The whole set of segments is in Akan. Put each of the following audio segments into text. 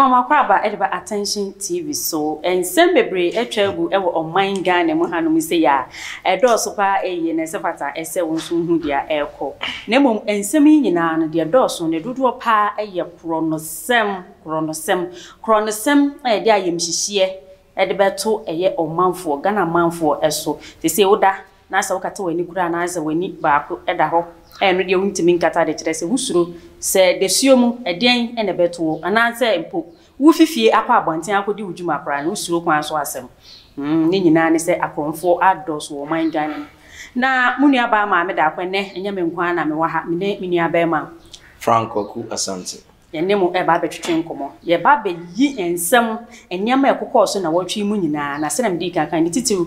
Mema mo akwaaba de ba Attention TV so. Nsɛm bebree atwa agu wɔ ɔman Ghana mu hanom sei a, ɛdɔɔso paa ɛyie na ɛsɛ fata sɛ wo nso wohu deɛ ɛrekɔ. Na mmom nsɛm yi nyinaa no, deɛ ɛdɔɔso no dodoɔ paa yɛ korɔnosɛm, korɔnosɛm, korɔnosɛm a yɛde ayamhyehyeɛ de bɛto ɛyɛ ɔmanfoɔ, Ghana manfoɔ so. Seesei woda na sɛ wokata w'ani koraa anaasɛ w'ani baako da hɔ a, ɛno deɛ wontumi nkata de kyerɛ sɛ wosuro sɛ dasuo mu ɛdeɛn na ɛbɛto wo anaasɛ mpo wofi fie akɔ abɔnten akɔdi wo dwuma koraa no wosuro kwan so asɛm. Ne nyinaa ne sɛ akorɔmfoɔ adɔɔso wɔ ɔman Ghana mu. Na mo nuabaa Maame Daako ɛnnɛ ɛnyɛ me nko ara na mewɔ ha, me ne me nuabarima. Frank Kwaku Asante. Yɛne mo reba abɛtwetwe nkɔmmɔ. Yɛreba abɛyi nsɛm, nneɛma a ɛkokɔɔ so nnawɔtwe yi mu nyinaa, na sɛdeɛ medii kan kae no, ne titiriw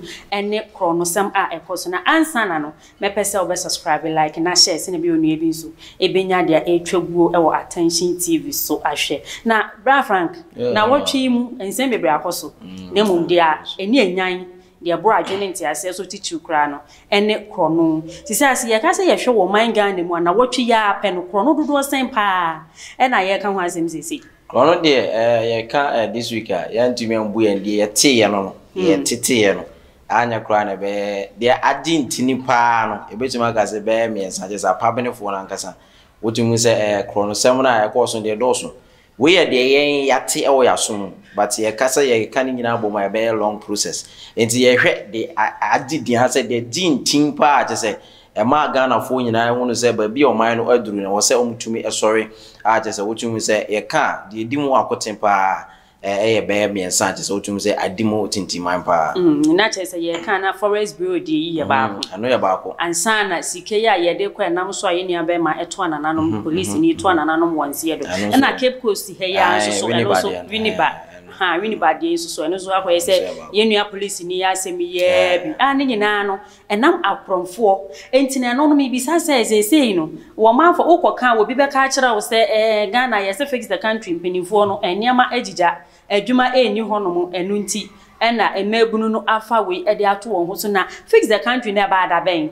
ne korɔnosɛm a ɛkɔ so. Na ansa na no, mɛpɛ sɛ wobɛ subscribe, like, na share sɛdeɛ ɛbɛyɛ onua bi nso bɛnya deɛ ɛretwa guo wɔ Attention TV so ahwɛ. Na Bra Frank, nnawɔtwe yi mu, nsɛm bebree akɔ so, na mmom deɛ ɛni anyan Deɛ ɛboro adwene ne nteaseɛ so titiriw koraa no ne korɔno. Seesei ara sɛ yɛka sɛ yɛhwɛ wɔ ɔman Ghana mu a, nnawɔtwe yi ara pɛ no, korɔno dodoɔ sɛn pa ara na yɛreka ho asɛm seesei? Korɔno deɛ eh, yɛka eh, this week a, yɛantumi ambu yɛn deɛ yɛteeɛ no no, deɛ yɛteteeɛ no, anyɛ koraa na ɛbɛyɛ, deɛ agye ntini pa ara no, yɛbɛtumi aka sɛ ɛbɛyɛ mmiɛnsa, kyerɛ sɛ apabenefoɔ no ankasa, wotumi hu sɛ eh, korɔnosɛm no a ɛkɔɔ so no deɛ ɛdɔɔso. Wei yɛ deɛ yɛn yɛate wɔ yɛaso mu but yɛka sɛ yɛkeka ne nyinaa bom a ɛbɛyɛ long process. Nti yɛhwɛ de agye din anaasɛ deɛ gye ntin paa kyerɛ sɛ ɛmaa Ghanafoɔ nyinaa hunu sɛ baabi a ɔman no aduru no ɛwɔ sɛ wɔtumi sɔre a kyerɛ sɛ wotumi hu sɛ yɛka a deɛ ɛdi mu akoten paa ɛyɛ bɛyɛ mmiɛnsa a kyerɛ sɛ wotumi hu sɛ adi mu tintiman paa. Na kyerɛ sɛ yɛka a na Forest Bureau deɛ yi yɛ baako. Ɛno yɛ baako. Ansa na sika yi a yɛde kɔ ɛnam so a yɛn nua bɛrima to anananom, polisini to anananom wɔ nseɛ do. Ɛna Cape Coast ha yi ara nso so, ɛno nso Winneba, ha Winneba deɛ yi nso so, ɛno nso akɔyɛ sɛ yɛn nua polisini yi asɛm yi ara bi. A ne nyinaa no, ɛnam akorɔmfoɔ. Enti na ɛno no mebisa sɛ seesei no, wɔ manfoɔ, wokɔka a obi bɛka akyerɛ wo sɛ ɛɛ Ghana yɛse fix the country, mpanimfoɔ no nneɛma agyigya. Adwuma nni hɔnom, ɛno nti na mmaabunu no afa wei de ato wɔn ho so. Na fix the country no ɛbaa da bɛn?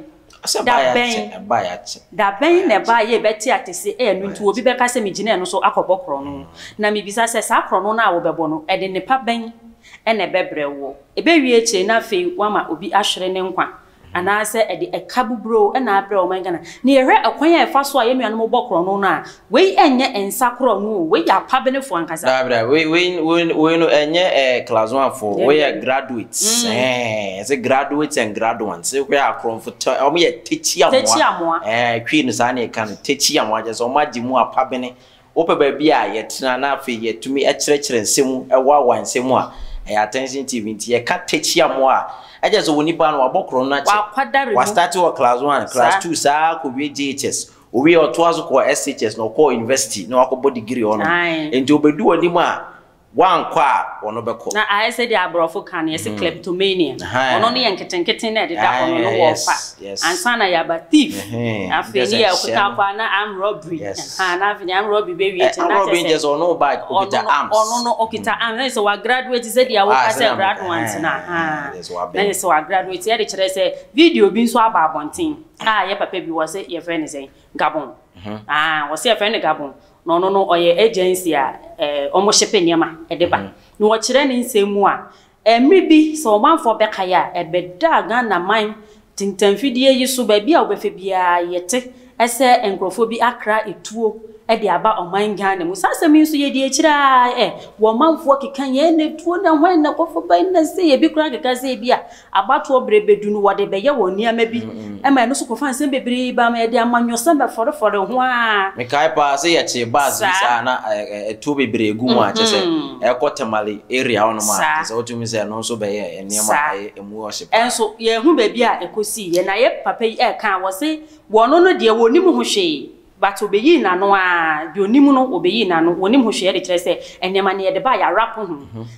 Da bɛn? Da bɛn na ɛbaa yɛ bɛte atese ɛ ɛno nti obi bɛka sɛ megyina ɛno so akɔbɔ korɔno. Na mebisa sɛ saa korɔno no a wobɛbɔ no ɛde nnepa bɛn na ɛbɛbrɛ woɔ? Ɛbɛwie akyire na afei woama obi ahwere ne nkwa Anaasɛ ɛde ɛka buburoo na abrɛ ɔman Ghana. Na yɛhwɛ ɛkwan a ɛfa so a yɛn nuanom bɔ korɔno no a, wei ɛnyɛ nsa korɔno o, wei yɛ apabenefoɔ ankasa. Daabi daabi, wei wei wei wei no ɛnyɛ ɛɛ class one foɔ, wei yɛ graduates, ɛɛ yɛsɛ graduates and graduands, sɛ wohwɛ akorɔmfo tɛ wɔn yɛ tekyi amoa, Tekyi amoa. ɛɛ twi no saa na yɛka no, tekyi amoa kyerɛ sɛ wɔn agye mu apabene. Wopɛ baabi a yɛtena na afei yɛtumi kyerɛkyerɛ nsɛm mu, woawa nsɛm mu a, ɛyɛ Attention TV. Nti yɛka Takyiamoa a, ɛkyerɛ sɛ onipa no wabɔ korɔno no akyɛ. Wakwadare mu. Wastarte wɔ class one, class two, saa ara kɔwie JHS. Owie a, ɔtoa so kɔɔ SHS na ɔkɔɔ university na wakɔbɔ degree hɔ nom. Nti ɔbɛdu w'anim a, Woankɔ a, wɔn bɛkɔ. Na ayɛ sɛ deɛ aborɔfo ka no, yɛse kleptomania. Ɔno no yɛ nketenkete na ɛdeda hɔ no, no wɔfa. Ansa na yɛaba thief. Afei ne yɛ kuta kɔ a na armed robbery. Na afei ne armed robbery bɛwie akyi no, na kyerɛ sɛ ɔno ba ɔkita arms. Ɔno no ɔkita arms. Na kyerɛ sɛ wa graduate sɛdeɛ woka sɛ graduate no. Na kyerɛ sɛ wa graduate. Ɛde kyerɛ sɛ video bi nso aba abɔnten a yɛ papa bi wɔ se yɛfrɛ no sɛn? Gabon. Wɔse yɛfrɛ no Gabon. Na ɔno no ɔyɛ agency a wɔn shipe nneɛma de ba. Na ɔkyerɛ ne nsɛm mu a, mmere bi sɛ ɔmanfoɔ bɛkae a, ɛbɛdaa Ghana man tentanfidie yi so, baabi a wobɛfa biara yɛte sɛ nkorɔfoɔ bi akra etuo de aba ɔman Ghana mu. Saa asɛm yi nso yɛdi akyire ara ɛ, wɔ ɔmanfoɔ keka yɛn na etuo na hwan na kɔfa ba na sei, ebi koraa keka sɛ ebi a Abatoɔ berɛ bɛdu no, wɔde bɛyɛ wɔn nneɛma bi ma ɛno nso kɔfa nsɛm bebree ba ma yɛde amanyɔsɛm bɛfɔrefɔre ho ara. Mekae paa sɛ yɛkyee bus bi saa na ɛtuo bebree gu mu a kyerɛ sɛ ɛrekɔ Tamale area hɔnom a kyerɛ sɛ wotumi hu sɛ ɛno nso bɛyɛɛ nneɛma a ɛyɛ ɛmu ɔhye paa. Nso yɛnhu baabi a ɛkɔsiiɛ. Na yɛ papa yi ɛreka a, wɔse wɔno no deɛ wɔnnim ho hwee. But obeyii n'ano aa, deɛ onim no obeyii n'ano, wɔnim ho hwee de kyerɛ sɛ nneɛma no yɛde ba a yɛawrap ho,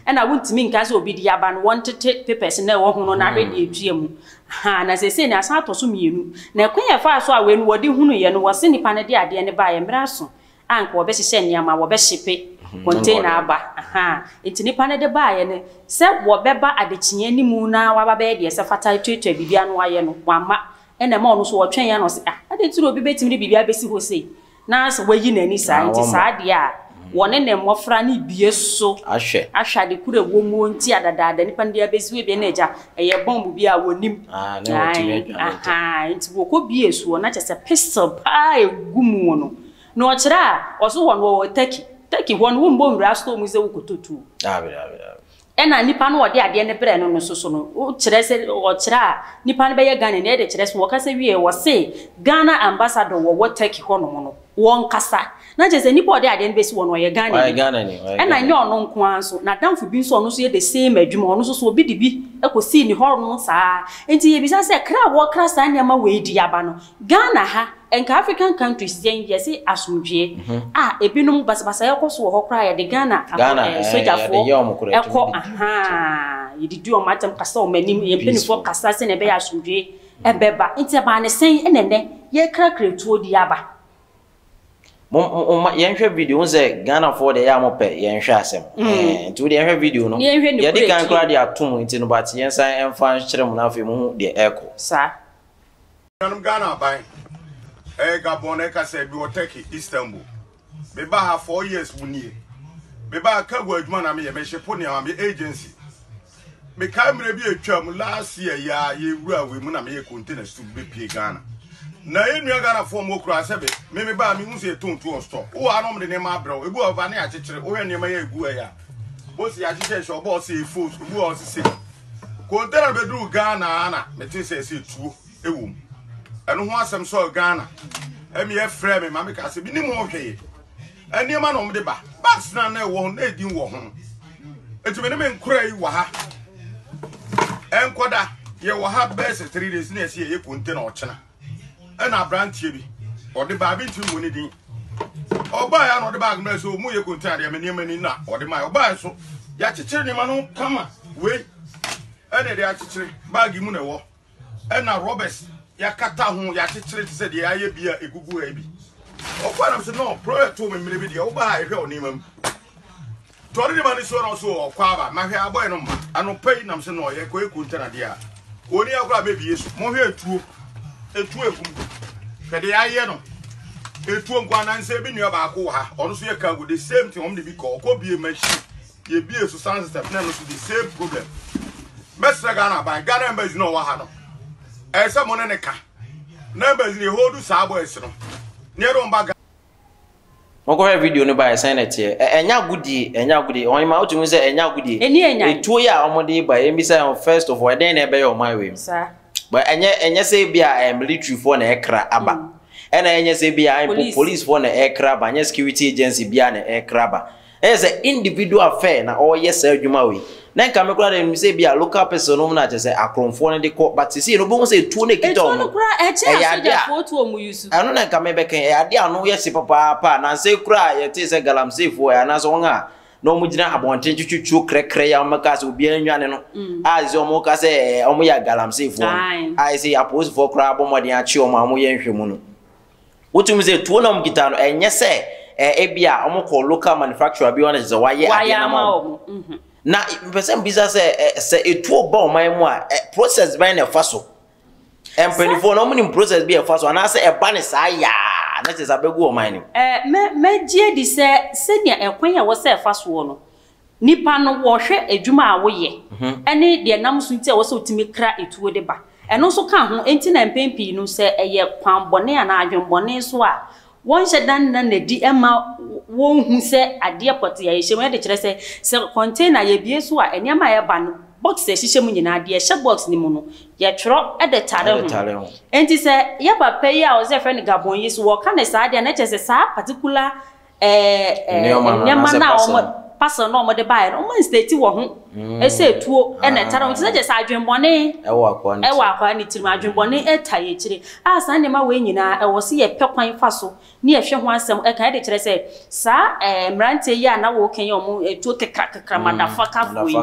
ɛna wontumi nka sɛ obi de aba no wɔntete papers no a ɛwɔ ho no na ahwɛ deɛ ɛtua mu. Ahaa, na seesei no asan atɔ so mmienu. Na ɛkwan a ɛfaa so a wei no wɔde hunuiɛ no, wɔse nipa no de adeɛ no baeɛ mmerɛ aso a anka wɔbɛhyehyɛ nneɛma, wɔbɛshipe container aba, ahaa, nti nipa no de baeɛ no sɛ wɔbɛba adekyeɛ no mu na wɔaba bɛyɛ deɛ ɛsɛ fata atuatua biribi ano ayɛ no, wamma. Ɛna ɛma ɔno nso ɔtwɛn ara na ɔse ah adɛn nti na obi bɛtumi de biribi abɛsi hɔ sei na sɛ wayi n'ani saa nti saa deɛ a. wɔne ne mmɔfra no rebue so Ahwɛ. ahwɛ ade koro a ɛwɔ mu nti a dadaada nipa no de abɛsi hɔ ebia na agya ɛyɛ bɔmb bi a wɔnim. Ah, na wɔtumi Ae, adwane ntɛm. ahaa, nti wɔkɔbue soɔ na kyerɛ sɛ pistol paa a ɛgu mu no, na ɔkyerɛ a, ɔso hɔ no wɔwɔ Turkey. Turkey hɔ no wommɔ nwura store mu sɛ wokɔtɔ tuo. Daabi, daabi, daabi. Ɛna nipa no ɔde adeɛ no brɛɛ no no nso so no, wokyerɛ sɛ ɔkyerɛ a nipa no bɛyɛ Ghanani ɛde kyerɛ sɛ wɔkasa wie wɔse Ghana ambassador wɔwɔ Turkey hɔ nom no wɔnkasa na kyerɛ sɛ nipa ɔde adeɛ no bɛsi hɔ no ɔyɛ Ɔyɛ Ghanani Ghanani, ɔyɛ ɛna Ghanani. nyɛ ɔno nko ara nso n'adamfo bi nso ɔno nso yɛ the same adwuma ɔno nso so obi de bi kɔsii ne hɔ nom saa nti yɛbisa sɛ kra a wɔkra saa nneɛma wei de aba no Ghana ha Nka African countries yɛn yɛse asomdwoeɛ a ebinom basabasayɛ kɔ so wɔ hɔ koraa yɛde Ghana akɔ Ghana ɛɛ ɛɛ yɛde sogyafoɔ yɛ wɔn koraa ɛkɔ yɛtumi de di wɔn atɛm. ahaa yɛde di wɔn atɛm kasa wɔn anim yɛn mpanimfoɔ Peaceful. kasa sɛnea ɛbɛyɛ asomdwoeɛ ɛbɛba nti ɛbaa ne sɛn ɛna ɛnɛ yɛkrakra tuo de aba. Mo mo ma yɛnhwɛ video ho sɛ Ghanafoɔ deɛ ɛyɛ a mopɛ yɛnhwɛ asɛm. Ɛɛ nti wo deɛ yɛnhwɛ video no. Ne yɛnhwɛ ne Yɛde kura kan akyire. koraa de ato mu nti no but yɛnsan ɛmfa nkyerɛ mo na afei mohu deɛ ɛrekɔ. Saa. Nuanom Ghana aban ɛyɛ Gabon na ɛka sɛ bi wɔ Turkey Istanbul. Me ba ha 4 years mu nie. Me ba cargo adwuma na meyɛ me ship nneɛma me agency. Me kae mmerɛ bi atwa mu last year ya yɛ wura wei mu na meyɛ container su bepie Ghana. Na yɛ nua Ghana fo mo kura sɛ be me me ba me hu sɛ yɛtɔn tu wɔ store. Wo ano de nneɛma abrɛ wo. Ebi wɔ ba ne akyekyere. Wohwɛ nneɛma yɛ egu ɛyɛ a. Bosi ahyehyɛ hyɛ ɔbɔ ɔsɛ efos obi wɔ ɔsɛ sɛ. Container bɛduru Ghana na mete sɛ ɛsɛ tuo. ɛwɔ mu. Ɛno ho asɛm sɔɔ Ghana. Ɛmi ɛfrɛ me ma me ka sɛ menim ho hwee. Nneɛma na wɔde ba. Bags na na ɛwɔ ho na edin wɔ ho. Eti me ne me nkora yi wɔ ha. Ɛnkɔda yɛwɔ ha bɛyɛ sɛ 3 days na yɛsɛ yɛyɛ container ɔkyena. Ɛna aberanteɛ bi ɔde baa bi ntumi mmɔ ne din. Ɔbaa ya na ɔde bag mmerɛ sɛ ɔmu yɛ container deɛ me nneɛma ni na ɔde maa. Ɔbaa nso yɛakyekyere nneɛma no kama wei ɛna ɛde akyekyere bag mu na ɛwɔ. Ɛna rɔbɛs yɛakata ho yɛakyekyere te sɛ deɛ yɛayɛ bi a ɛgugu ha yi bi. Ɔkɔɔ nam sɛ no prɔyɛ too me mmerɛ bi deɛ woba ha ɛhwɛ wo nneɛma mu. Nti ɔde nneɛma no si hɔ na ɔso ɔkɔ aba mahwɛ abɔɛ no mma anɔpa yi nam sɛ no ɔyɛ kɔyɛ kontana deɛ a ɔni akora bɛbie so mohwɛ etuo etuo egum hwɛ deɛ yɛayɛ no etuo nko anansɛ bi nua baako wɔ ha ɔno nso yɛ cargo the same thing wɔn de bi kɔ ɔkɔ bie machine Yɛbie so sound system na ɛno so the same problem. Mɛsrɛ Ghana aban, Ghana embassy na ɔwɔ ha no. Ɛyɛ sɛ mo ne ne ka. Na embassy no yɛhold saa boys no. Na yɛde wɔn ba Ghana. Mokɔhwɛ video no baeɛ sɛn na ɛteɛ? Ɛ ɛnyɛ agodie, ɛnyɛ agodie. Ɔhema wotumi hu sɛ ɛnyɛ agodie. Ɛni ɛnyan. Etuo yi a wɔde ba yi, yɛmmisa yɛn ho first of all, ɛdɛn na ɛbɛyɛ ɔman wei mu? Saa. But ɛnyɛ ɛnyɛ sɛ ebi a ɛyɛ military foɔ na ɛkra aba. Ɛna ɛnyɛ sɛ ebi a mpo Police. police foɔ na ɛkra aba, ɛnyɛ security agency biara na ɛkra aba. Ɛyɛ sɛ individual affair na ɔreyɛ saa adwuma wei. Na nka me koraa deɛ menim sɛ ebi a local person nom na kyerɛ sɛ akorɔmfoɔ no de kɔ but seesei no wobɛhu sɛ etuo no ekita Etuo wɔn no no koraa ɛkyɛn ɛyɛ adeɛ a asogyafoɔ tuo wɔn use. ɛno na nka mebɛka yi, ɛyɛ adeɛ a ano yɛ hye papaapa. Nansa yi koraa a yɛtee sɛ galamseyfoɔ anaasɛ wɔn a na wɔgyina abɔnten twetwe tuo krɛkrɛ yi a wɔka sɛ obiara nnwane no a sɛ wɔka sɛ wɔyɛ galamseyfoɔ no a sɛ apolisifoɔ koraa bɔ mmɔden akye wɔn a wɔyɛ nhwɛmu no. Wotumi sɛ tuo na wɔkita no ɛnyɛ sɛ ebi a wɔkɔ local manufacturer bi hɔ na kyerɛ sɛ wɔayɛ adeɛ no ama wɔn. Mhm. Na mpɛ sɛ mbisa sɛ sɛ etuo ba ɔman mu a process bɛn na ɛfa so? Mpanimfoɔ no wɔnim process bi a ɛfa so anaasɛ ɛba ne saa yaa na kyerɛ sɛ abɛgu ɔman no mu? Ɛɛ mɛ mɛgye adi sɛ sɛnea ɛkwan a ɛwɔ sɛ ɛfa soɔ no, Nipa no wɔhwɛ adwuma a woyɛ ne deɛ ɛnam so nti a ɛwɔ sɛ wotumi kra etuo de ba. Ɛno nso ka ho nti na mpɛn pii no sɛ ɛyɛ kwan bɔne anaa adwemmɔne so a, wɔnhyɛ da nna no adi mma wɔnhu sɛ adeɛ pɔtee a yɛhyɛ mu. Ɛde kyerɛ sɛ, sɛ container yɛbue so a, nneɛma a ɛba no, box a ɛhyehyɛ mu nyinaa, deɛ ɛhyɛ box no mu no, yɛtwerɛ de tare ho. Enti sɛ yɛ papa yi a ɔsɛ yɛfrɛ no Gabon yi, so wɔka no saa deɛ a, na kyerɛ sɛ saa particular nneɛma no a wɔn parcel no a wɔde baeɛ no wɔn nstate wɔ ho mm. ɛsɛ etuo ɛna ɛtara wɔn ti sɛ kyɛ sɛ adwemmɔne ɛwɔ akoa ne tirim adwemmɔne ɛta yɛ akyire a saa nneɛma wei nyinaa ɛwɔ sɛ yɛpɛ kwan fa so ne yɛhwɛ ho asɛm ɛka ɛde kyerɛ sɛ saa ɛɛ mmeranteɛ yi a na wɔka yi wɔn etuo kekra kekra mm. madafakafoɔ yi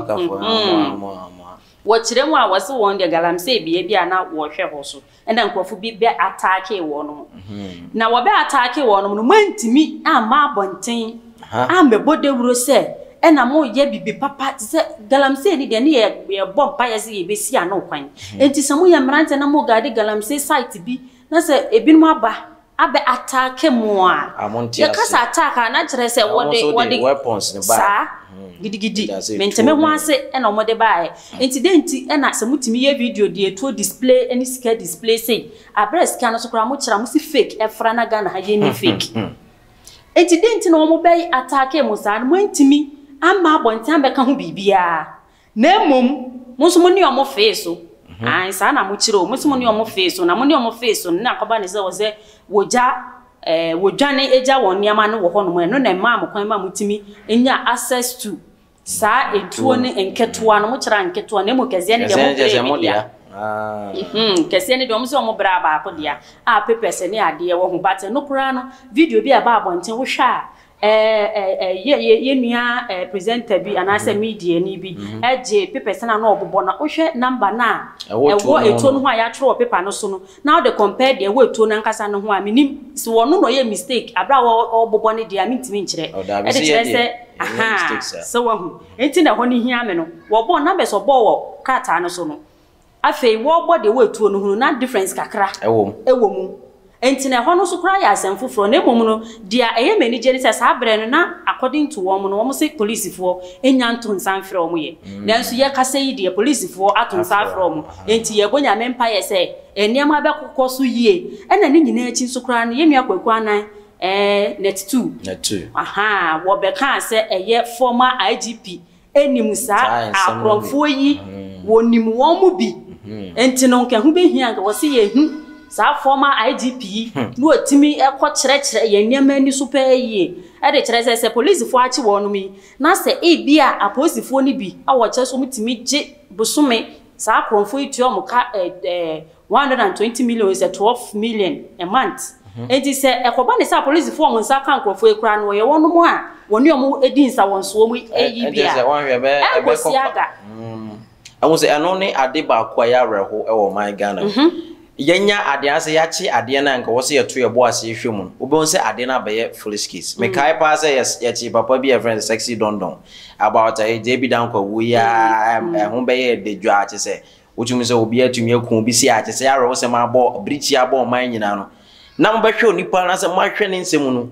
wɔkyerɛ mu a wɔse wɔn deɛ galamsey bea bi a na wɔhwɛ hɔ so Ɛna nkurɔfo bi bɛ ataakee wɔnom. Na wɔbɛ ataakee wɔnom no, moantumi amma abɔnten ammɛbɔ dawuro sɛ ɛna moyɛ bibi papa te sɛ galamsey ne deɛ ne yɛ yɛbɔ mpaeɛ sɛ yɛbɛsi ano kwan. Enti sɛ moyɛ mmeranteɛ na mo guide galamsey site bi na sɛ ebinom aba. Abɛ attack mo a. Ah, mo nte Yɛka ase. sɛ attack a na kyerɛ sɛ Na wɔn wɔde nso de wɔde weapons no bae. saa Hmm. gidigidi. Ɛda sɛ Mente tuo me ho ne ase ɛna wɔde baeɛ. Nti dɛn nti ɛna sɛ motumi yɛ video de etuo display ɛne sika display sei, aberɛ a sika no so koraa mokyerɛ a mose fake ɛfra na Ghana ha yɛnni fake. Nti dɛn nti na wɔn bɛ attack mo saa no moantumi amma abɔnten ammɛka ho biribiara. Na mmom, mo nso mo ne wɔn fee so. Aane, saa na mokyerɛ o, mo nso mo ne wɔn fee so, na mo ne wɔn fee so no, na akɔba no sɛ wɔ sɛ wɔgya, ɛɛ, wɔdwane gya wɔn nneɛma no wɔ hɔnom, ɛno na ɛmaa mo kwan ma motumi nyaa access to saa etuo ne nketewa no, mokyerɛ a nketewa, na mmom kɛseɛ no deɛ mobrɛɛ me dea. Kɛseɛ no deɛ wɔn sɛ wɔn brɛɛ baako dea, a papers ne adeɛ wɔ ho, but ɛno koraa no, video bi a ɛba abɔnten wohwɛ a, Yɛ yɛ nua presenter bi anaasɛ mediani bi gye papers no a na ɔbobɔ na wohwɛ number no a ɛwɔ etuo no ho a yɛatwerɛ wɔ paper no so no na wode compare deɛ ɛwɔ etuo no ankasa no ho a menim sɛ ɔno na ɔyɛ mistake aberɛ a ɔrebobɔ no deɛ a mentumi nkyerɛ ɛde kyerɛ sɛ ahaa sɛ wahu nti na ɛhɔ no hia me no wɔbɔɔ numbers ɔbɔɔ wɔ krataa no so no Afei wɔbɔ deɛ ɛwɔ atuo no ho no, na difference kakra wɔ mu. Enti na ɛhɔ no nso koraa yɛ asɛm foforɔ. Na mmom no, deɛ ɛyɛ me anigyeɛ ne sɛ saa berɛ no na according to wɔn no, wɔn se polisifoɔ nnya nto nsa mfrɛ wɔn yɛ. Nanso yɛkasa yi deɛ, polisifoɔ ato nsa afrɛ wɔn. Enti yɛbɔ Nyame mpaeɛ sɛ nneɛma bɛkokɔ so yie. Ɛna ne nyinaa akyi nso koraa no, yɛn nua Kwaku Anan, ɛɛ, Net 2, ahaa, wɔbɛkaa sɛ ɛyɛ former IGP nim saa akorɔmfoɔ yi, wɔnim wɔn mu bi, nti no nka ɛho bɛhia nka wɔse yɛhu saa former IGP yi na wɔtumi kɔ kyerɛkyerɛ yɛn nneɛma ani so pɛɛ yie, ɛde kyerɛ sɛ sɛ polisifoɔ akye wɔnom yi na sɛ ebia apolisifoɔ no bi a wɔkyerɛ sɛ wɔtumi gye bosome saa akorɔmfoɔ yi tua wɔn ka ɛɛ 120 million sɛ 12 million a month. Enti sɛ ɛkɔba ne sɛ apolisifoɔ a wɔn nsa ka nkurɔfoɔ yi koraa no wɔyɛ wɔnom a wɔne wɔn di nsawɔnsoɔ mu yi bi a, ɛnkɔsi aga. Ɛho sɛ ɛno ne ade baako a ɛyɛ awerɛho wɔ ɔman Ghana mu. Yɛnya adeɛ anaasɛ yɛakye adeɛ no a nka wɔ sɛ yɛto yɛn bo ase hwɛ mu no, wobɛhu sɛ adeɛ no abɛyɛ foolish case. Mekae paa sɛ yɛkyee papa bi a yɛfrɛ no Sexy Dondon about JB Danquah wuo yi ara ɛho bɛyɛɛ badwa kyerɛ sɛ Wotumi sɛ obi atumi aku obi sei a, kyerɛ sɛ awerɛhosɛm abɔ, birikyi abɔ ɔman nyinaa no, na mobɛhwɛ onipa no sɛ moahwɛ ne nsɛm no,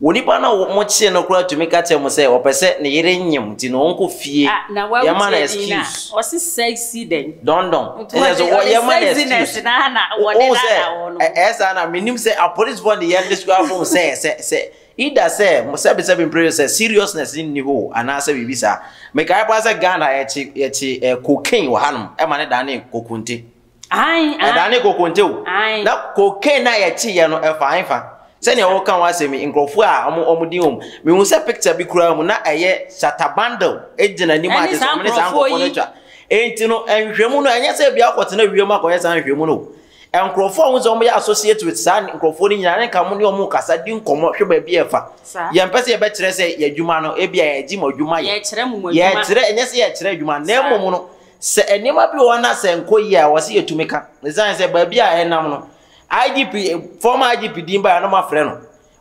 onipa no a mokyee no koraa tumi ka kyerɛ mo sɛ ɔpɛ sɛ ne yere nyem nti no ɔnkɔ fie, Ah, na yɛma no wawotie din a, excuse. ɔse sexy dɛn? Dɔndɔn. Nti Ɛnyɛ ɔde sɛ ɔde yɛma no sexiness excuse. na na wɔde Wohu sɛ daadaa wɔn. ɛyɛ saa na menim sɛ apolisifoɔ de yɛn describe ho sɛ sɛ sɛ Either sɛ mo sɛbi sɛbi mpere sɛ seriousness nni hɔ o anaasɛ biribi saa. Mekae paa sɛ Ghana yɛkye yɛkye eh, cocaine wɔ hanom ɛma ne dane kokonte. Ae, ae. Ɛdane kokonte o. Ae. Na cocaine na yɛkye yɛ no ɛfa hefa? Sɛnea wɔka ho asɛm yi, nkurɔfoɔ a wɔn wɔn din wɔm. Mehu sɛ picture bi koraa mu na ɛyɛ Shatta Bandle gyina anim a Ɛne kyerɛ sɛ saa wɔn ne saa nkurɔfoɔ nkurɔfoɔ no yi. atwa. Enti no nhwehwɛmu no ɛnyɛ sɛ bia wokɔtena wiem akɔyɛ saa nhwehwɛmu no o. Nkurɔfoɔ a wɔn sɛ wɔyɛ associate with saa nkurɔfoɔ no nyinaa ne nka mo ne wɔn kasa di nkɔmmɔ hwɛ baabi a ɛfa. Yɛmpɛ sɛ yɛbɛkyerɛ sɛ yɛ adwuma no ebi a yɛgye mo adwuma yɛ. Yɛkyerɛ mo adwuma. Yɛkyerɛ ɛnyɛ sɛ yɛkyerɛ adwuma na mmom no sɛ nneɛma bi wɔ hɔ na sɛ nkɔ yie a wɔ sɛ yɛtumi ka. Ɛsiane sɛ baabi a ɛnam no IGP former IGP din baeɛ no mafrɛ no.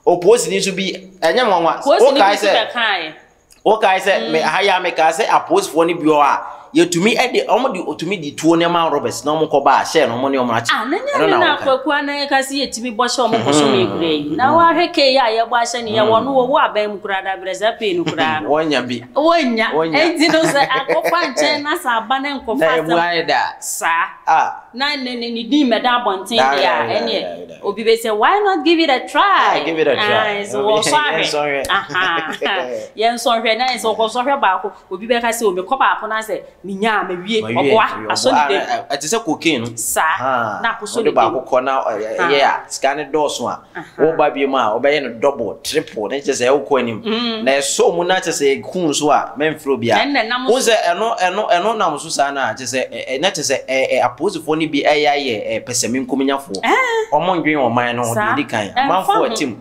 Oposini nso bi ɛnyɛ nwanwa. Posini bi nso bɛkaeɛ. Wokae sɛ me ha yi a mekaa sɛ apolisifoɔ no bi wɔ hɔ a yɛtumi de wɔn de otumi de tuo ne ma robbers na wɔn kɔ ba a hyɛ no wɔn ne wɔn akye. Ah, na nyɛ Ɛno ne na na woka. Kwaku anan ka sɛ yɛtumi bɔ hyɛ wɔn bosome kura yi. Na woahwɛ kei a yɛbɔ ahyɛ no yɛ wɔn wɔwɔ aban mu koraa da berɛ saa pei no koraa no. Wɔnya bi. Wɔnya. Wɔnya. Enti no sɛ akɔfa nkyɛn na sɛ aba no nkɔfa Na emu asɛm ayɛ da. saa. Ah. Na ne ne ne din mmɛda abɔnten Dabi, deɛ a, dabi, dabi, ɛneɛ dabi, dabi. obi bɛ sɛ why not give it a try? Yeah, give it a try. Ae, so wɔsɔ ahwɛ. Yɛnsɔ hwɛ. Aha. Yɛnsɔ hwɛ na sɛ ɔkɔsɔ hwɛ baako, obi bɛka sɛ o mekɔ baako na sɛ menya a mawie, Mawie, ɔboa, mawie, asɔ ɔboa. ne Ah, dam. Ɛte sɛ cocaine no. Saa, Aha. na akɔsɔ Wode ne dam. baako kɔ na ɛyɛ a, sika no dɔɔso a, Woba bio mu a, wobɛyɛ no double, triple, ne kyerɛ sɛ wokɔ anim. Na ɛsɔ mu na kyerɛ sɛ ɛku nso a, mɛmfrɛ obiara. Ɛnna ɛnam Wohu so. sɛ ɛno, ɛno, ɛno nam so saa no a, kyerɛ sɛ, ɛ, na kyerɛ sɛ ɛ, ɛ, apolisifoɔ no bi ɛyɛ ayɛ ɛ, pɛsɛmenkominyafoɔ. Wɔn ndwen ɔman no ho, deɛ ɛdi kan. Ɛmfa Amanfoɔ ho. ɛte mu.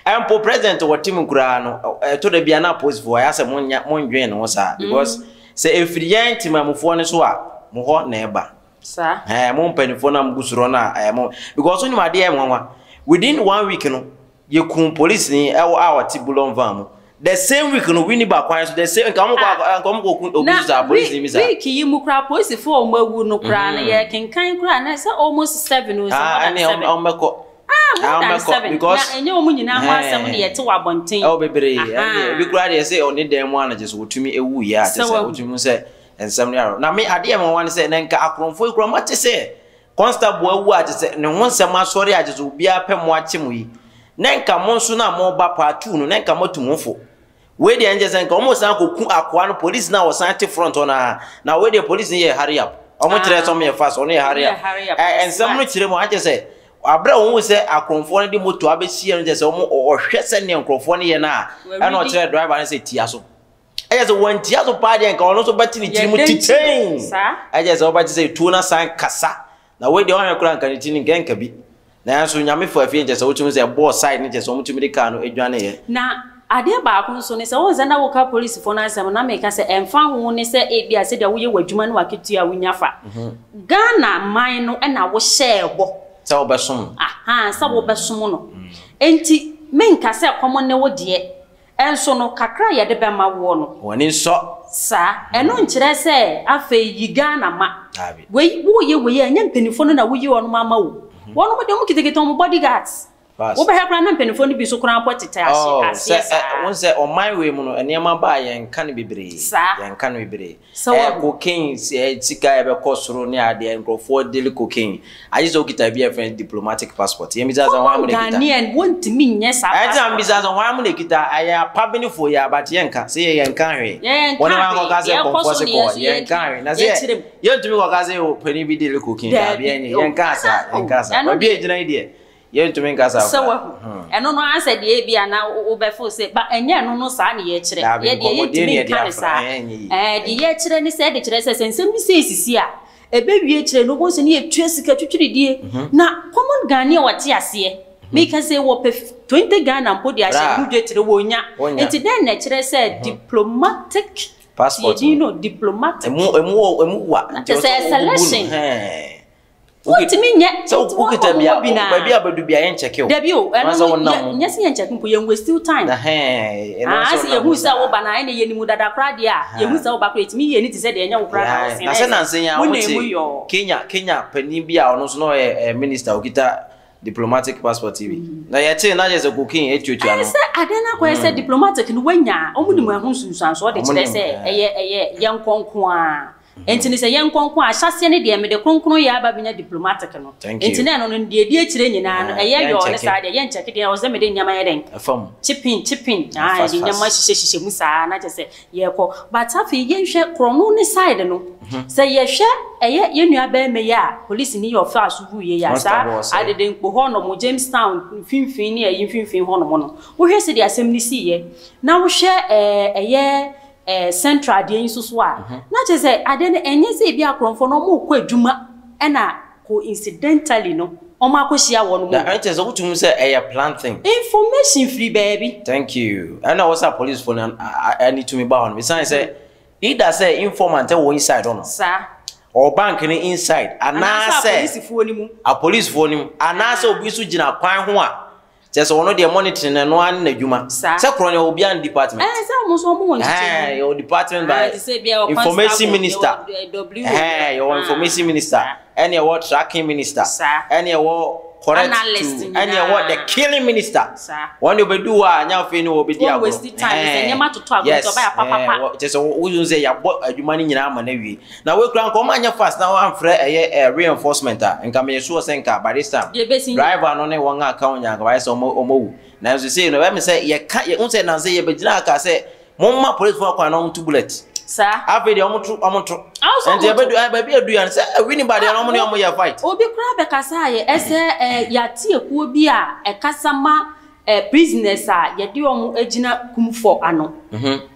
Mpo president wɔte mu koraa no, ɛtɔ da bi a na apolisifoɔ ɛyɛ asɛ monya, mondwen ne ho saa. Because sɛ ɛfiri yɛn temamufoɔ no so a, mo hɔ na ɛba. Saa. Ɛɛ mo mpanimfoɔ no a mo gu soro no a ɛɛ mo because wonim adeɛ yɛ nwanwa within one week no yɛkum police ni ɛwɔ a ɔte bullion van mu the same week no wini ba kwan so the same nka wɔn kɔ ah. nka wɔn kɔ kun obi so saa police ni mi saa. week yi mu koraa polisifoɔ a wɔn awu no koraa no mm. yɛ kenkan koraa na sɛ almost seven o sɛ ah, more than seven. ɛne wɔn bɛkɔ. Ah, More than 7. Na ɛnyɛ wɔn nyinaa ho asɛm na yɛte wɔ abɔnten. Ɛwɔ bebree. Ɛndeɛ ebi koraa deɛ sɛ ɔne dan mu a na kyerɛ sɛ wɔtumi ewu yɛ a kyerɛ sɛ wotumi hu sɛ nsɛm no yɛ awerɛhoɔ. Na me adeɛ a ɛma nwanwa ne sɛ na nka akorɔmfoɔ yi koraa moate sɛ constable awu a kyerɛ sɛ ne ho nsɛm asɔre a kyerɛ sɛ obiara pɛ mo akye mo yi. Na nka mo nso no a moba part 2 no na nka moatu mo ho fo. Wei deɛ nkyɛ sɛ nka wɔn san kɔku akoa no police no a wɔsan te front hɔ no ara na wei deɛ police no yɛ hurry up wɔn kyerɛ sɛ wɔn yɛ fast wɔn yɛ hurry up ɛ nsɛm no kyerɛ mu akyɛ sɛ abere a wɔn hu sɛ akorɔmfoɔ no de moto abɛsi no kyɛ sɛ wɔn ɔhwɛ sɛ nea nkurɔfoɔ no yɛ no a ɛna ɔkyerɛ driver no sɛ tia so ɛyɛ sɛ wɔn tia so paa deɛ nka ɔno nso bɛte ne tiri mu titɛn ɛkyɛ sɛ wɔbɛte sɛ tuo no asan kasa na wei deɛ ɔhwɛ koraa nka ne ti no nka nka bi Nanso Nyame faa fie nkyɛ sɛ wotumi sɛ ɛbɔɔ side no kyɛ sɛ wɔtumi de car no dwaneeɛ. Na adeɛ baako nso ne sɛ, wohu sɛ na woka polisifoɔ no asɛm no, na meka sɛ ɛmfa ho ne sɛ ebia sɛdeɛ woyɛ w'adwuma ne w'akatua a wonya fa. Ghana man no na wohyɛɛ bɔ. Sɛ wobɛsom no. Ahaa, sɛ wobɛsom no. Enti menka sɛ kɔm ne wo deɛ, Nso no, kakra a yɛde bɛma woɔ no. Wɔn ani nsɔ. Saa. Ɛno nkyerɛ sɛ afei yi Ghana ma. Daabi. Wei, woreyɛ wei a, ɛnyɛ mpanimfoɔ no na woyi wɔnom ama o. Wɔnom deɛ, wɔkitakita wɔn body guards. Fast. Wobɛhwɛ koraa na mpanimfoɔ no bi nso koraa mpo tete ahye, Oh, aseɛ sɛ, ɛ, saa. wohu sɛ ɔman wei mu no, nneɛma ba a yɛnka no bebree. Saa. Yɛnka no bebree. Sɛ Ɛɛ wahu. cocaine sɛ sika a ɛbɛkɔ soro ne adeɛ nkurɔfoɔ deal cocaine agye sɛ wokita bi a yɛfrɛ no diplomatic passport yɛn bisa sɛ hwan Common mo na ɛkita Ghanaian wontumi nyɛ saa ɛnti na passport mbisa no. sɛ hwan mo na ɛkita ɛyɛ apabenefoɔ yi a but yɛnka sɛ yɛ yɛnka hwee Yɛnka wɔne hwan hwee kɔka sɛ deɛ ɛkɔ kɔmfoɔ so se ne yɛn kɔ nso yɛ yɛnka hwee na sɛ yɛkyerɛ mu. yɛntumi kɔka sɛ panin bi deal cocaine daabi Daabi ɛnyɛ o yɛnka saa oh yɛnka saa ɛno baabi a deɛ. ɛgyina yi deɛ Yɛntumi nka saa Sɛ koraa. wahu. Ɛno no ara sɛ deɛ ebia na wobɛfo sɛ, ba ɛnyɛ ɛno no saa na yɛkyerɛ. Daabi, Yɛ deɛ nkɔmmɔdie yɛntumi ne yɛde nka no afra, saa. ɛnyɛ yie. Ɛɛ, deɛ yɛkyerɛ ne sɛ, ɛde kyerɛ sɛ, sɛ nsɛm bi sei sisi a, ɛbɛwie akyire no, wobɛhu sɛ ne yɛtua sika twitwiridie. Na common Ghanaian a ɔte aseɛ, meka sɛ wɔpɛ 20 Ghana mpo de ahyɛ ne Bra, ho dwetire, wɔnnya. wonnya. Nti dɛn na ɛkyerɛ sɛ diplomatic, Passport tie din no. no, diplomatic. Emu, emu wɔ, emu wa, Na nti kyerɛ ɛwɔ sɛ sɛ ɛyɛ wobubu no. selection. Hɛn. Wontumi nyɛ. Sɛ Nti wɔn wokita a bi a wɔwɔ bi na. baabi a bɛdu bi a yɛnkyɛke o. Dabi o, Ɛno ɛno sɛ no wonam yɛ mu. nyɛ sɛ yɛnkyɛke mpo, yɛn waste time. Ɛhɛn, ɛno Ah, sɛ sɛ wonam yɛhu mu sɛ saa. woba na ɛne yɛnim dada koraa deɛ a, yɛhu sɛ woba koraa yɛtumi yɛ ni te sɛ deɛ ɛnyɛ wo koraa na Yeah, wosen na na sɛ ɛsɛ nansa yi a wo na wɔte emu yɔɔ. Kenya Kenya panin bi a ɔno nso na ɔyɛ eh, minister okita diplomatic passport yi bi. Na yɛtee na kyerɛ sɛ cocaine atuatua Ɛne no. sɛ adeɛ no akɔyɛ sɛ diplomatic no wanya a, wɔn nim ɛho nsunsuansoɔ de Wɔn kyerɛ nim, sɛ eh. ɛyɛ ɛyɛ yɛn nko ara. Enti no sɛ yɛn nko nko a, ahyɛaseɛ no deɛ mede kronkron yɛ aba bɛnya diplomatic no. Thank Enti you. na ɛno no deɛ ɛdi akyire nyinaa no, Ah, ɛyɛ yɔɔ ne yɛnkyɛke. saa deɛ, yɛnkyɛke deɛ, ɛwɔ sɛ mede nneɛma yɛ dɛn? Ɛfa mu. Chipping, chipping, ah, Fast, yɛde nneɛma fast. hyehyɛ hyehyɛ mu saa na kyerɛ sɛ yɛrekɔ. But afei yɛnhwɛ korɔno ne side no. Sɛ yɛhwɛ ɛyɛ yɛn nua barima yi a polisini yi a ɔfaa so wuiɛ yi a, saa Constable ɔsɛe. Adedenkpo hɔnom, Jamestown mfimfini ne ɛyi mfimfini hɔnom no, wohwɛ sɛdeɛ asɛm no siiɛ, na wohwɛ ɛɛ ɛyɛ eh, central adeɛ yi nso so a, na kyerɛ sɛ adeɛ no ɛnyɛ sɛ ebi akorɔmfoɔ no wɔrekɔ adwuma ɛna coincidentally no wɔn akɔhyia wɔn mu. Na ɛkyerɛ sɛ wotumi sɛ ɛyɛ plan thing. Information firi baabi. Thank you. Ɛna wɔ sɛ apolisifoɔ no ani tumi ba hɔ no. Ɛsiane sɛ either sɛ informant wɔ inside hɔ no. Saa. Ɔwɔ bank no inside anaasɛ. Anaasɛ apolisifoɔ no mu. Apolisifoɔ no mu anaasɛ obi nso gyina kwan ho a. Kyerɛ sɛ ɔno deɛ monitoring no ɛno ara ne n'adwuma. Saa. Sɛ korɔ no yɛwɔ obiara ne department. Ɛɛ sɛ wɔn nso wɔn wɔ nkyekyɛmu. Ɛɛ yɛwɔ department by Ah, te sɛ ebia yɛwɔ information constable, minister. yɛwɔ eh, W. Ɛɛ yɛwɔ Ah, information minister. saa. Ɛne yɛwɔ tracking minister. Saa. Ɛne yɛwɔ correct Analyst to. Ɛne yɛwɔ the nyinaa. killing minister. Saa. Wɔn deɛ obedu hɔ a anya afei ne wɔbɛdi Wɔn agorɔ. waste time, sɛ Ɛɛ, nneɛma toto agorɔ nti yes, ɔbɛyɛ ɛɛ, papapa. wɔ- kyerɛ sɛ wohu sɛ yɛabɔ adwuma no nyinaa ama no awie. Na wei koraa nka wɔn anyɛ fast na wɔamfrɛ ɛyɛ eh, reinforcement a nka meyɛ sure sɛ nka by this time Deɛ ɛbɛsi nyɛ. driver no ne wɔn a aka wɔn nyinaa nka wɔayɛ sɛ wɔn wɔn awu. Nanso sei no ɛbɛyɛ me sɛ yɛka yɛ n sɛ nansa yi yɛbɛgyina ha kaa sɛ momma policefoɔ akwan na wɔnto bullet. Saa. Afei deɛ wɔn to wɔn to. Awo sɛ Nti wɔn to. ɛbɛdu eh, baabi adu ya no sɛ eh, winning ba deɛ no wɔn ne wɔn yɛ fight. Obi koraa bɛkasa ayɛ ɛsɛ eh, yɛate ekuo bi a ɛkasa ma eh, prisoners a yɛde wɔn agyina kumfɔ ano.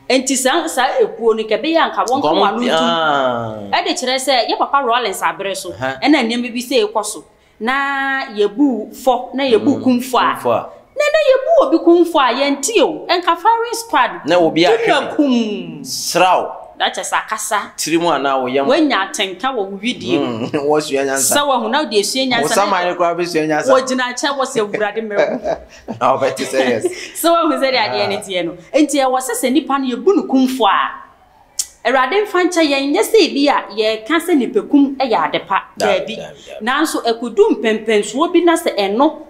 Enti saa saa ekuo no, nka ɛbɛyɛ a nka wɔnka wɔn ano ntom. Ɛde kyerɛ sɛ yɛ papa Rawlings abere so ɛna nneɛma bi sɛ ɛkɔ so na yɛbu fɔ na yɛbu kumfɔ a, na na yɛbu obi kumfɔ a yɛnte o, nka firing squad Na obi ahwɛ duna bi. kum. Sraw. Na kyerɛ sɛ akasa. Tiri mu anaa wo yam. Woanya atenka wɔ wo widie mu. Wɔsua nyansa. Sɛ wahu na wode asua nyansa. Wo saman no koraa bɛsua nyansa. Wɔgyina kyɛ wɔ sɛ Awurade mawu. Na ɔbɛte sɛ yes. Sɛ wahu sɛdeɛ adeɛ no teɛ no. Nti ɛwɔ sɛ sɛ nipa no yɛbu no kumfɔ a, Awurade mfa nkyɛ yɛn, nyɛ sɛ ebi a yɛreka sɛ nipakum yɛ ade pa, daabi. Nanso ɛkɔdu mpɛnpɛnsoɔ bi na sɛ ɛno.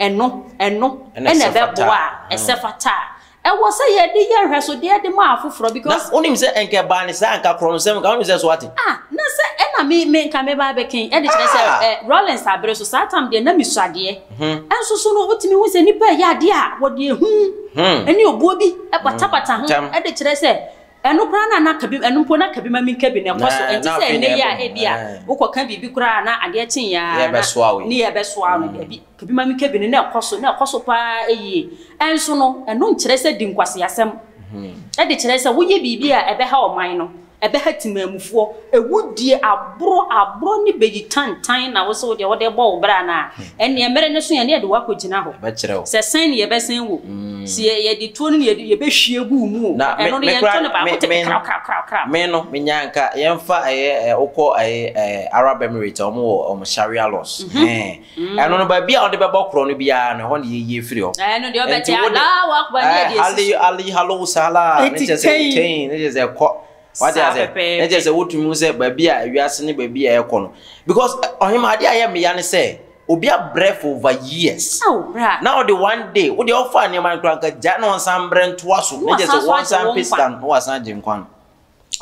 ɛno, ɛno ɛna ɛbɛboa a, ɛsɛ fata a, ɛwɔ sɛ yɛde yɛ nhwɛsodeɛ de ma afoforɔ because. Na wonim sɛ nka ɛbaa ne saa nka korɔnosɛm nka wonim sɛ so ate. Ah, na sɛ ɛna me me nka me ba abɛken ɛde kyerɛ sɛ ɛ Rawlings abere so saa tam deɛ na mesua adeɛ. Ɛnso so no wotumi hu sɛ nipa ɛyɛ adeɛ a wɔde ehu ɛne obuo bi ɛbatabata ho ɛde kyerɛ sɛ Ɛno koraa na na kabi, ɛno mpo na kabi ma menka bi na ɛkɔ so. Ɛnte sɛ ɛnnɛ yi a ebia wokɔka biribi koraa na adeɛ kye a na ne yɛbɛsoa wo no. Dabi, kabi ma menka bi no na ɛkɔ so, na ɛkɔ so paa yie. Ɛnso no, ɛno nkyerɛ sɛ di nkwaseasɛm. Ɛde kyerɛ sɛ woyɛ biribi a ɛbɛha ɔman no, ɛbɛha temanmufoɔ. Awudie, aborɔ, aborɔ ne bayi tantan na wo sɛ wo deɛ wode rebɔ wo bra no a, ɛnneɛ mmere no so yɛne yɛde wo akɔgyina hɔ. Sɛ sɛn ne yɛbɛsɛn wo, sɛ yɛde tuo no na yɛbɛhwie agu wo mu o, ɛno no yɛnto no baako te krakrakrakra. Me no, menya nka yɛmfa ɛyɛ wokɔ ɛyɛ Arab Emirates a wɔn wɔ wɔn Sharia laws. Ɛno no baabi a wɔde bɛbɔ korɔ no biara no ɛhɔ na yɛyie firi hɔ. Ɛno deɛ ɔbɛte Allahu Akbar ne yɛde esi so. Ali halo sala ne kyɛ sɛ tɛn ne kyɛ sɛ kɔ. Wate ase? Ne kyɛ sɛ wotumi hu sɛ baabi a wiase ne baabi a ɛkɔ no. Because ɔhema adeɛ a ɛyɛ meya ne sɛ obi abrɛ for over years. Na ɔde one day, wo deɛ ɔfa nneɛma no koraa nka gya na ɔnsan mbrɛ ntoa so. Ne kyɛ sɛ wɔnsan pɛ sika no na wasan agye nkwa no.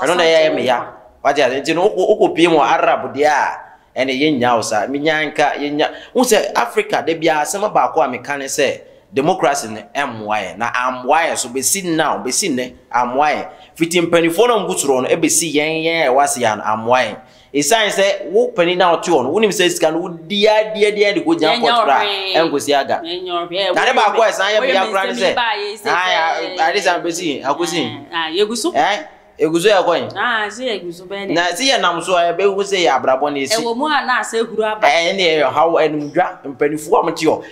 Ɛno na ɛyɛ meya. Wate ase? Nti no wokɔ pie mu Arab deɛ a ɛne yɛnnya wo saa. Menya nka yɛnya. Wohu sɛ Africa da biara asɛm baako a meka ne sɛ Democracy no mmoa yɛn, na ammoa yɛn so bɛsi now, bɛsi nnɛ, ammoa yɛn. Fiti mpanimfoɔ no a wɔgu soro no bɛsi yɛn yɛn a ɛwɔ ase yi ano, ammoa yɛn. Ɛsiane sɛ wo panin no a wote hɔ no, wonim sɛ sika no wodi ara di ara di ara de kɔgyina court koraa a, ɛnkɔsi aga. Na ade baako a ɛsan yɛ me ya koraa ne sɛ, ae, ade san bɛsi, akɔsi. Yɛgu so. Eh, ɛgu so ɛkɔ yi. Ah, sɛ yɛgu so bɛyɛ dɛ. Na sɛ yɛnam so a, yɛbɛhu sɛ yɛ abrabɔ no ɛsi. Ɛwɔ mu a na asɛ huru aba. Ɛne ɛyɛ ɔhaw, animdwa, mpanimfoɔ a wɔte hɔ.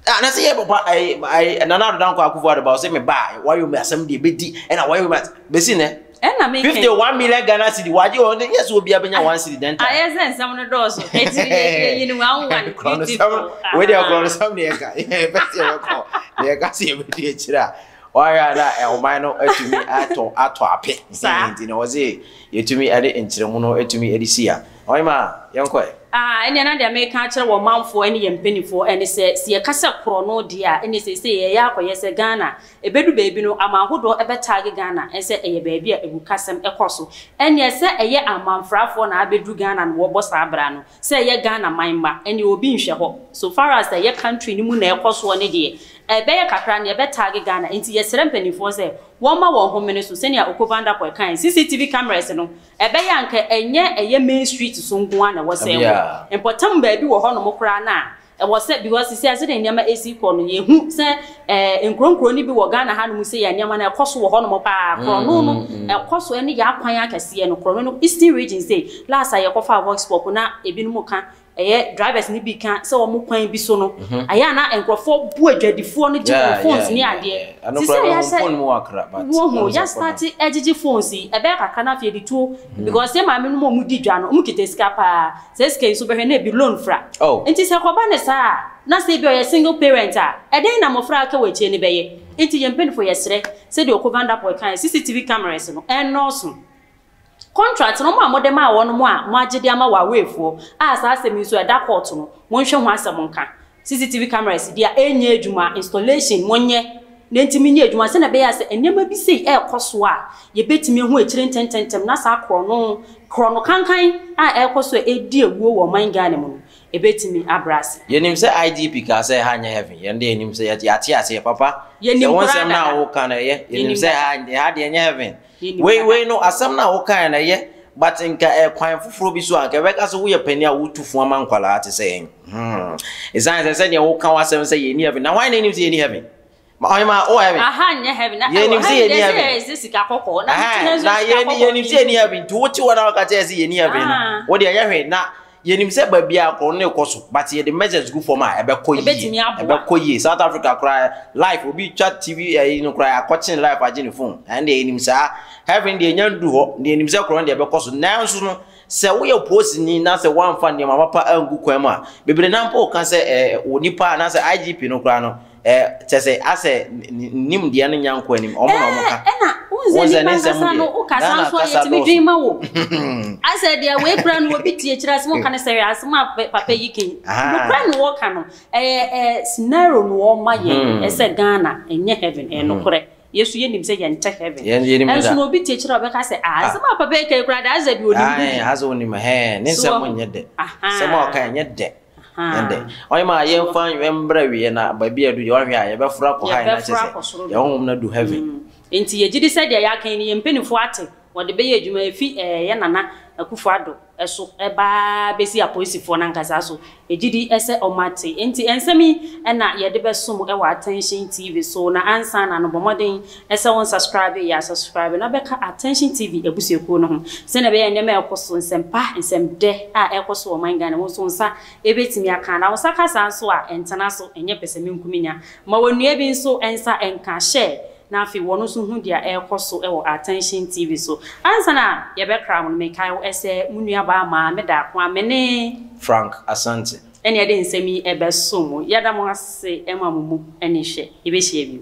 Ah, na sɛ yɛ papa ayi ayi Nana Addo Dankwa Akufo Addo ba ɔsɛ me ba wayɔ mi asɛm deɛ bɛdi ɛna wayɔ mi asɛm bɛsi nɛ. Ɛna mi 51 million Ghana cedi wagye wɔn de yɛ sɛ obi abɛnya one cedi dɛn ta. Ayɛ sɛ nsɛm no dɔɔso eti yɛ yi no one one beautiful. Wei deɛ korɔnosɛm ne yɛka yɛpɛ sɛ yɛbɛkɔ na yɛka sɛ yɛbɛdi akyire a wahwɛ a na ɔman no atumi atɔ atɔ ape nti na wɔse yɛtumi de nkyerɛmu no atumi de si a ɔhema yɛnkɔ ɛ. Ah, ɛnneɛ na deɛ mereka akyerɛ wɔn manfoɔ ne yɛn mpaninfoɔ ne sɛ, sɛ yɛka sɛ korɔno deɛ a, ɛnneɛ seesei yɛreyɛ akɔyɛ sɛ Ghana. Ɛbɛdu baabi no, aman ahodoɔ bɛtaage Ghana sɛ ɛyɛ baabi a awurukasɛm kɔ so. Ɛnneɛ sɛ ɛyɛ amanfrafoɔ na abɛduru Ghana na wɔbɔ saa bra no, sɛ ɛyɛ Ghana man mma, ɛnneɛ obi nhwɛ hɔ. So far as ɛyɛ country no mu na ɛkɔ soɔ no deɛ, ɛbɛyɛ kakra no yɛbɛtaage Ghana. Enti yɛsrɛ mpaninfoɔ sɛ wɔmma wɔn homene so, sɛnea Oko Vanderpoel kaeɛ, CCTV cameras no, Ɛbɛyɛ a anka ɛnyɛ ɛyɛ main street so nko ara na ɛwɔ sɛ ɛwɔ. Mpɔtam baabi wɔ hɔnom koraa no a, ɛwɔ sɛ, because sisi a sɛdeɛ nneɛma ɛresi kɔ no, yɛhu sɛ ɛɛ nkuro nkuro no bi wɔ Ghana hanom sei a nneɛma no ɛkɔ so wɔ hɔnom paa. Korɔno no ɛkɔ so ɛne yɛn akwan akɛseɛ no, korɔno no, Eastern region sei, last a yɛkɔfaa vox pop na ebinom ka Ɛyɛ drivers no bi ka sɛ wɔn kwan bi so no, ayɛ a na nkurɔfoɔ bu adwadifoɔ no gye wɔn phones ne adeɛ. Te sɛ yɛasɛ wohu yɛastarte agyegye phones yi, ɛbɛyɛ kakra na afei yɛde tuo because yɛn maame nom a wɔdi dwa no, wɔkita sika paa. Saa sika yi nso bɛhwɛ na ebi loan fra. Nti sɛ ɛkɔba no saa a, na sɛ ebi ɔyɛ single parent a, ɛdɛn na mmɔfra a aka wɔ akyire no bɛyɛ? Nti yɛn mpaninfoɔ yɛsrɛ, sɛdeɛ Oko Vanderpoel kaeɛ, CCTV cameras no, ɛnnɔɔso. Contract no, mo a mode maa wɔn a moagye de ama Huaweifoɔ a saa asɛm yi nso ɛda court no, monhwɛ ho asɛm nka. CCTV cameras deɛ ɛnyɛ adwuma, installation monyɛ na ɛntumi nyɛ adwuma sɛdeɛ ɛbɛyɛ a sɛ nneɛma bi sei ɛrekɔ so a, yɛbɛtumi ahu akyire ntɛntɛntɛm na saa korɔno, korɔno kankan a ɛrekɔ so a ɛredi awuo wɔ ɔman Ghana mu no, ɛbɛtumi abrɛ ase. Yɛnim sɛ IGP kaa sɛ ha nyɛ heaven, yɛn deɛ yɛnim sɛ yɛate aseɛ papa, Yɛnim sɛ wo koraa nsɛm no a dada. woka no ɛyɛ, yɛnim Yɛnim sɛ dada. ha deɛ ɛnyɛ heaven. Yɛnim Wei dada. wei no asɛm no a wokaeɛ no ɛyɛ but nka ɛkwan foforɔ bi so a nka ɛbɛka sɛ woyɛ panin a wotu fo ama nkwadaa te sɛ yɛn. Hmm. Ɛsiane sɛ sɛdeɛ woka w'asɛm sɛ yɛnni heaven na hwan na ɛnim sɛ yɛnni heaven? Ma ɔhema wowɔ heaven? Aha nyɛ heaven. Na Yɛnim ɛwɔ sɛ heaven yɛnni deɛ sɛ heaven. yɛsɛ sika kɔkɔɔ. Na mete ha Ɛhɛn, nso na sika yɛn kɔkɔɔ yɛnim sɛ yɛnni mmienu. heaven nti wote hɔ na woka kyerɛ sɛ yɛnni heaven no Ah. wo deɛ ɛnyɛ hwee na Yɛnim sɛ baabi a korɔno no rekɔ so but yɛde measures gu fam a ɛbɛkɔ yie. Ɛbɛtumi aboa. Ɛbɛkɔ yie. South Africa koraa life obi twa TV ɛyi no koraa akɔkye ne life agye ne phone. Ɛno deɛ yɛnim saa. Heaven deɛ ɛnya ndu hɔ. Deɛ yɛnim sɛ korɔno deɛ ɛbɛkɔ so. Nanso no sɛ woyɛ polisini na sɛ woamfa nneɛma papa angu kwan mu a bebree no ara mpo reka sɛ ɛɛ onipa anaasɛ IGP no koraa no ɛɛ kyerɛ sɛ asɛ ne nimdeɛ no nya nkɔ anim. Wɔn na wɔka. Ɛɛ ɛna. Wohu sɛ nipa nkasa no wokasa nso a yɛtumi dwen ma wo. Asɛ deɛ wei kura no obi tie kyerɛ asɛm ɔka no sɛ hwɛ asɛm a papa yi kan. Nokorɛ na wɔka no. Ɛyɛ ɛ scenario na wɔma yɛn ɛsɛ Ghana ɛnyɛ heaven ɛyɛ nokorɛ. Yɛ so yɛnim sɛ yɛntɛ heaven. Ɛnso na obi tie kyerɛ a ɔbɛka sɛ ah asɛm a papa yi kan kura deɛ asɛ deɛ onim bi. Asɛ onim hɛn ne nsɛm nyɛ dɛ. Asɛm a ɔka ɛnyɛ dɛ. Ɛndɛ, ɔyɛ ma yɛmfa mbra wieɛ na baabi a ɛdu deɛ wahwɛ a yɛbɛforo akɔ high na kyerɛ sɛ yɛn honhom no adu heaven. Nti yɛgye di sɛ deɛ yɛaka yi no yɛn mpaninfoɔ ate, wɔde bɛyɛ adwuma ɛfi yɛn Nana Akufo Addo so ba ara bɛsi apolisifoɔ no ankasa so. Yɛgye di sɛ wɔate. Nti nsɛm yi na yɛde bɛsom wɔ Attention TV so na ansa na no bɔ mmɔden sɛ wo nsubscribe yɛ a subscribe na bɛka Attention TV abusuakuo no ho sɛdeɛ ɛbɛyɛ nneɛma a ɛkɔ so, nsɛmpa, nsɛmdɛ a ɛkɔ so wɔ ɔman Ghana mu nso wo nsa bɛtumi aka. Na wo nsa ka saa nso a, ɛntena so, ɛnyɛ pɛsɛmenkominya. Ma onua bi nso nsa nka, share, na afei wɔn nso hu deɛ ɛrekɔ so wɔ Attention TV so. Ansa na yɛbɛkra mo no, mekae wo sɛ mo nuabaa Maame Daako a me ne. Frank Asante. Ɛne yɛde nsɛm yi bɛso mo. Yɛda mo ase ma mo mu ne hwɛ. Yɛbɛhyia bio.